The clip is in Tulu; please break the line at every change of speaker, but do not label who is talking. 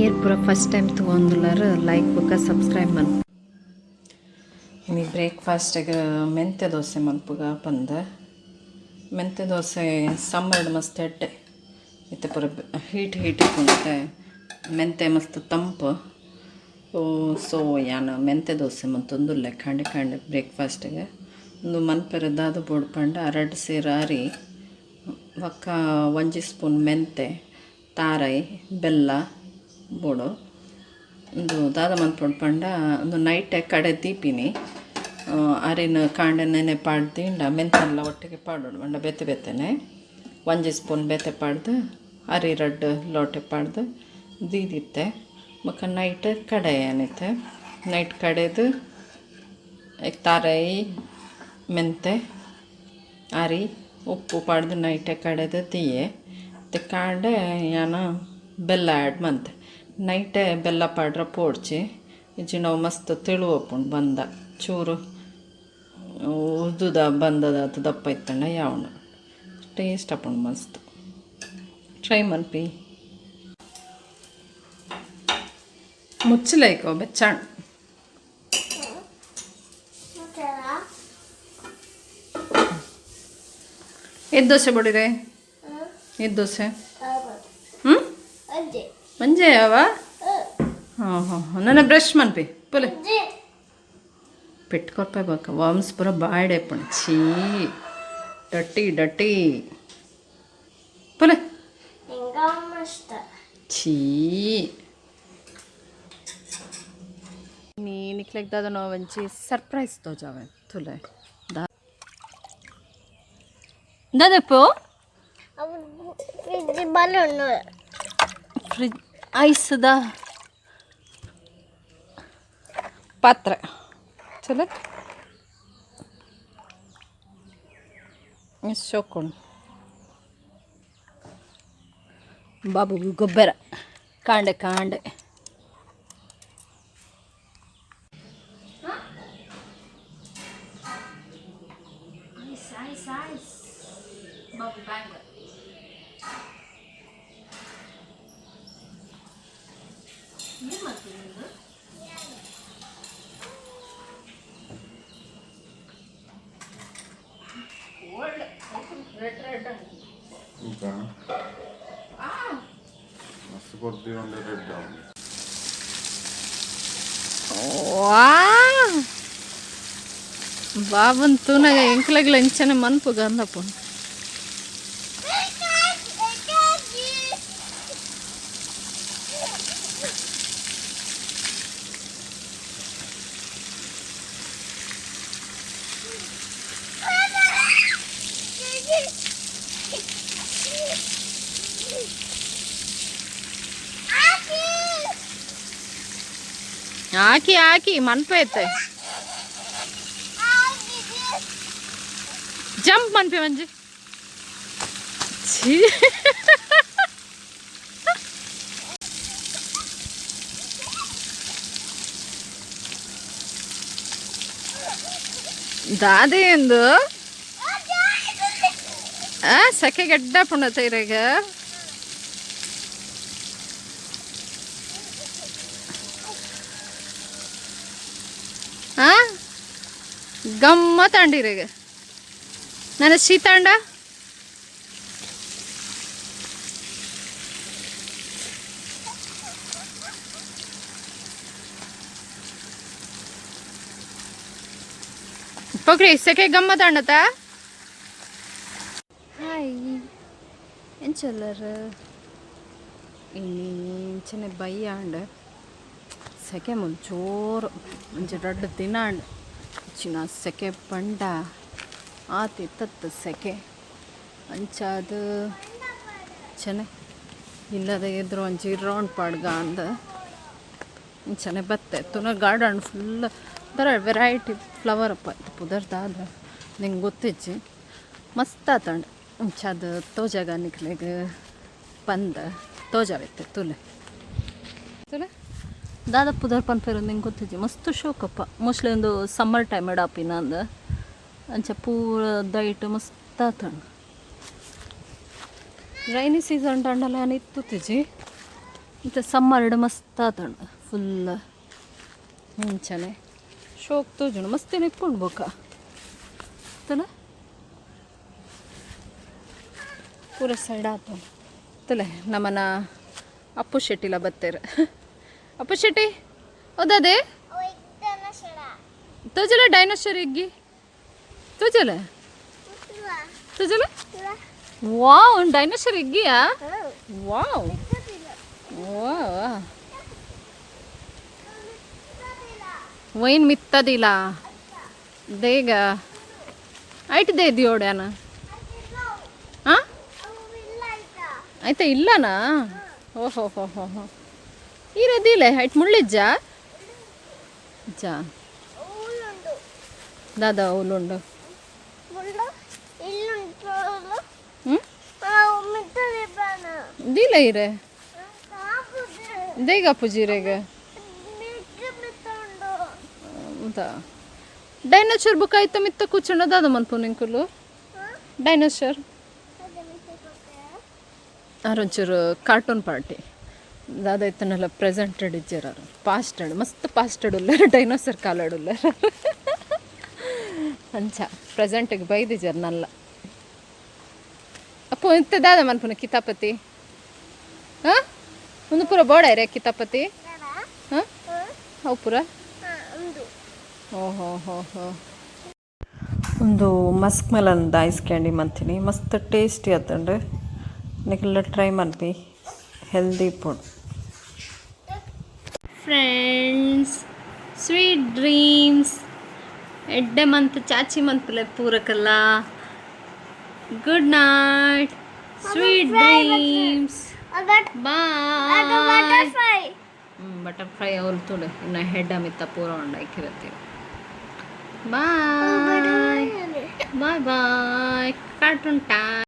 ಏರ್ ಪೂರ ಫಸ್ಟ್ ಟೈಮ್ ತಗೊಂದುಲ್ಲಾರ ಲೈಕ್ ಬೊಕ್ಕ ಸಬ್ಸ್ಕ್ರೈಬ್ ಮನ್.
ಇನಿ ಬ್ರೇಕ್ಫಾಸ್ಟಿಗೆ ಮೆಂತ್ಯ ದೋಸೆ ಮನ್ಪುಗ ಪಂದ. ಮೆಂತ್ಯ ದೋಸೆ ಸಮ್ಮರ್ಡ್ ಮಸ್ತ್ ಎಡ್ಡೆ. ಇತ್ತೆ ಪೂರ ಹೀಟ್ ಹೀಟ್ ಇಪ್ಪುಂಡತೆ, ಮೆಂತೆ ಮಸ್ತ್ ತಂಪು. ಸೊ ಯಾನ್ ಮೆಂತ್ಯ ದೋಸೆ ಮಂತೊಂದುಲ್ಲೆ ಕಾಂಡೆ ಕಾಂಡೆ ಬ್ರೇಕ್ಫಾಸ್ಟಿಗೆ. ಉಂದು ಮನ್ಪೆರೆ ದಾದ ಬೋಡು ಪಂಡ, ರಡ್ಡ್ ಸೇರು ಅರಿ, ಬೊಕ್ಕ ಒಂಜಿ ಸ್ಪೂನ್ ಮೆಂತೆ, ತಾರಾಯಿ, ಬೆಲ್ಲ ಬೋಡು. ಉಂದು ದಾದ ಮನ್ಪೊಡು ಪಂಡ, ಉಂದು ನೈಟೆ ಕಡೆ ದೀಪಿನಿ. ಅರಿನ ಕಾಂಡೆ ನೆನೆ ಪಾಡ್ದಿಂಡ ಮೆಂತೆಲ್ಲ ಒಟ್ಟಿಗೆ ಪಾಡೋಡು. ಪಂಡ ಬೇತೆ ಬೇತೆನೆ, ಒಂಜಿ ಸ್ಪೂನ್ ಬೇತೆ ಪಾಡ್ದು, ಅರಿ ರಡ್ಡ್ ಲೋಟೆ ಪಾಡ್ದು ದೀದಿತ್ತೆ. ಬೊಕ್ಕ ನೈಟ್ ಕಡೆ ಏನಿತ್ತೆ, ನೈಟ್ ಕಡೆದು ತಾರಾಯಿ, ಮೆಂತೆ, ಅರಿ, ಉಪ್ಪು ಪಾಡ್ದು ನೈಟೆ ಕಡೆದು ದೀಯೆ. ಮತ್ತು ಕಾಂಡೆ ಯಾನ ಬೆಲ್ಲ ಆ್ಯಡ್ ಮಂತೆ. ನೈಟೆ ಬೆಲ್ಲ ಪಾಡ್ರ ಪೋಡ್ಚಿ, ಇಜ್ಜಿಂಡ ಅವು ಮಸ್ತ್ ತೆಳು ಆಪುಂಡು. ಬಂದ ಚೂರು ಉದ್ದುದ ಬಂದದ ದಪ್ಪ ಇತ್ತಂಡ ಯಾವುಂಡು, ಟೇಸ್ಟ್ ಆಪುಂಡು ಮಸ್ತ್. ಟ್ರೈ ಮನ್ಪಿ. ಮುಚ್ಚಲೈಕೋ ಬೆಚ್ಚಾಣ್. ಏತ್ ದೋಸೆ ಬಡಿರೆ? ಏತ್ ದೋಸೆ? ಹ್ಞೂ, ಒಂಜೆ ಯಾವ? ಹಾಂ ಹಾಂ ಹಾಂ ನನ್ನ ಬ್ರಷ್ ಮನ್ಪಿ ಪುಲೆ ಪೆಟ್ಕೊರ್ಪೆ. ಬಾಕ ವಾಮ್ಸ್ ಪೂರ ಬಾಯ್ಡ್ ಇಪ್ಪುಂಡು. ಛೀ, ಡಟ್ಟಿ ಡಟ್ಟಿ ಪುಲೆ. ಛೀ. ನೀ ನಿಕ್ಲೆಗ್ ದಾದನೋ ಒಂಜಿ ಸರ್ಪ್ರೈಸ್ ತೋಜಾವೆ, ತುಲೆ. ದಾದಪ್ಪು?
Fridge balloon.
ಫ್ರಿಜ್ ಐಸ್ದ ಪಾತ್ರೆ. ಚಲೋ ಶೋಕೊಂಡು. ಬಾಬು ಗೊಬ್ಬರ ಕಾಂಡೆ ಕಾಂಡೆ. Ice ice ice Babu bang. ಏನು ಮಾಡ್ತೀನಿ ನೀನು? Cold, red red.
ఇంకా ಮಸ್ತ್ ಕೊರ್ದಿ ಒಂದು ರೆಡ್.
ವಾ, ಬಾಬನ್ ತೂನಗ ಎಂಕ್ಲೆಗ್ಲ ಇಂಚನೆ ಮನ್ಪುಗ ಅಂದಪ್ಪ. ಹಾಕಿ ಹಾಕಿ ಮನ್ಪೆ ಐತೆ. ಜಂಪ್ ಮನ್ಪೆ ಮಂಜಿ. ಛೀ. ದಾದೆ ಎಂದು ಆ ಸೆಕೆ ಗೆಡ್ಡ ಪುಣತ ಇರಾಗ. ಆ ಗಮ್ಮತ್ ಅಂಡಿರಾಗ ನನ್ನ ಶೀತಾಂಡ. ಪೊಕ್ರಿ, ಸೆಕೆ ಗಮ್ಮತ್ ಅಂಡತ. ಹಾಯ್, ಎಂಚಲ್ಲರ್? ಇಂಚನೆ ಬಯ್ಯಾಂಡ್. ಸೆಕೆ ಮುಲ್ ಜೋರು. ಒಂಜಿ ರಡ್ಡ್ ದಿನ ಆಂಡ್. ಇಚ್ಚಿನ ಸೆಕೆ ಪಂಡ ಆತ್ ಇತ್ತತ್ತು ಸೆಕೆ. ಅಂಚಾದ್ ಚೆನೆ ಇಲ್ಲದ ಎದುರು ಒಂಜಿ ರೌಂಡ್ ಪಾಡ್ಗ ಅಂದ್ ಇಂಚನೆ ಬತ್ತೆ. ತುನ ಗಾರ್ಡನ್ ಫುಲ್ ಥರ ವೆರೈಟಿ ಫ್ಲವರ್ ಅಪ್ಪ. ಪುದರ್ ದಾದ ನಿಂಗೆ ಗೊತ್ತಿಜ್ಜಿ. ಮಸ್ತ್ ಆತಂಡ್. ಅಂಚಾದ್ ತೋಜಾಗ ನಿಕ್ಲೆಗ್ ಪಂದ್ ತೋಜಾವಿತ್ತೆ. ತುಲೆ ತುಲೆ, ದಾದ ಪುದರ್ ಪನ್ಪೆರ್ ನಿಂಗೆ ಗೊತ್ತಿಜ್ಜಿ. ಮಸ್ತ್ ಶೋಕಪ್ಪ. ಮೋಸ್ಟ್ಲಿ ಒಂದು ಸಮ್ಮರ್ ಟೈಮ್ ಆಪಿನ ಅಂದ್. ಅಂಚ ಪೂರ ದೈಟ್ ಮಸ್ತ್ ಆತಂಡ್. ರೈನಿ ಸೀಸನ್ ಟಂಡಲ ಯಾನ್ ಇತ್ತುತ್ತಿಜಿ. ಇತ್ತೆ ಸಮ್ಮರ್ಡ್ ಮಸ್ತ್ ಆತುಂಡು ಫುಲ್ ಮುಂಚನೆ ಶೋಕ್ ತೋಜುಂಡು ಮಸ್ತ್ ಇಪ್ಪುಂಡು ಬೊಕ ತಲ ಪೂರ ಸೈಡ್ ಆತುಂಡು. ತಲೆ ನಮ್ಮನ ಅಪ್ಪು ಶೆಟ್ಟಿಲ ಬತ್ತೇರು. ಅಪ್ಪು ಶೆಟ್ಟಿ ಹೌದದೇ ತೋಜಲ ಡೈನೋಸರ್ ಇಗ್ಗಿ ತೋಜಲ ತೋಜಲ. ವಾವ್, ಡೈನೋಸರ್ ಇಗ್ಗಿಯಾ? ವಾವ್ ವಾವ್. ವೈನ್ ಮಿತ್ತದಿಲ್ಲ ದೇಗ ಐಟ್ they ದಿಯೋಡ್ಯಾನ. ಹಾಂ, ಆಯ್ತಾ? ಇಲ್ಲನಾ? ಓಹೋ ಹೋ ಹೋ ಹೋ. ಈರದಿಲ್ಲ ಐಟ್ ಮುಳ್ಳಿಜ್ಜಾ ಜಾ ದಾದಾ ಉಲ್ಲುಂಡು. ಹ್ಞೂ, ದಿಲ್ಲ ಇರೆ ದೇಗ ಪೂಜಿರೆಗ ಅಂತ ಡೈನೋಸರ್ ಬುಕ್ ಆಯ್ತ ಮಿತ್ತ ಕೂಚುಂಡ ದಾದ ಮನ್ಪು ನಿಂಕುಲು ಡೈನೋಸರ್. ಆರೊಂಚೂರು ಕಾರ್ಟೂನ್ ಪಾರ್ಟಿ ದಾದ ಇತ್ತನಲ್ಲ ಪ್ರೆಸೆಂಟೆಡ್ ಇಜ್ಜೆರ್ ಆರು. ಪಾಸ್ಟೆಡ್ ಮಸ್ತ್ ಪಾಸ್ಟೆಡ್ ಉಲ್ಲೆರ್, ಡೈನೋಸರ್ ಕಾಲಡ್ ಉಲ್ಲೆರ್. ಅಂಚ ಪ್ರೆಸೆಂಟಿಗೆ ಬೈದಿಜರ್ ನಲ್ಲ. ಅಪ್ಪು, ಇತ್ತೆ ದಾದ ಮನ್ಪುನ ಕಿತಾಪತಿ? ಹಾಂ, ಒಂದು ಪೂರ ಬೋಡ ರೇ ಕಿತಾಪತಿ. ಹಾಂ, ಅವು ಪೂರ. ಓಹೋ ಹೋ ಹೋ.
ಒಂದು ಮಸ್ಕ್ ಮೆಲನ್ ಐಸ್ ಕ್ಯಾಂಡಿ ಮಂತೀನಿ. ಮಸ್ತ್ ಟೇಸ್ಟಿ ಆತಂಡು. ನಿಕ್ಲೆಲ ಟ್ರೈ ಮನ್ಪಿ, healthy food.
Friends, sweet dreams. ಎಡ್ಡೆ ಮಂತ್ ಚಾಚಿ ಮನ್ಪುಲೆ ಪೂರಕಲ್ಲ. Good night, sweet dreams, bye. Butterfly ಅವ್ರು ತೋಡೆ ಇನ್ನು ಹೆಡ್ ಅಮಿತ ಪೂರ ಉಂಡು ಐಕಿರತ್ತೀವಿ. Bye bye bye, cartoon time.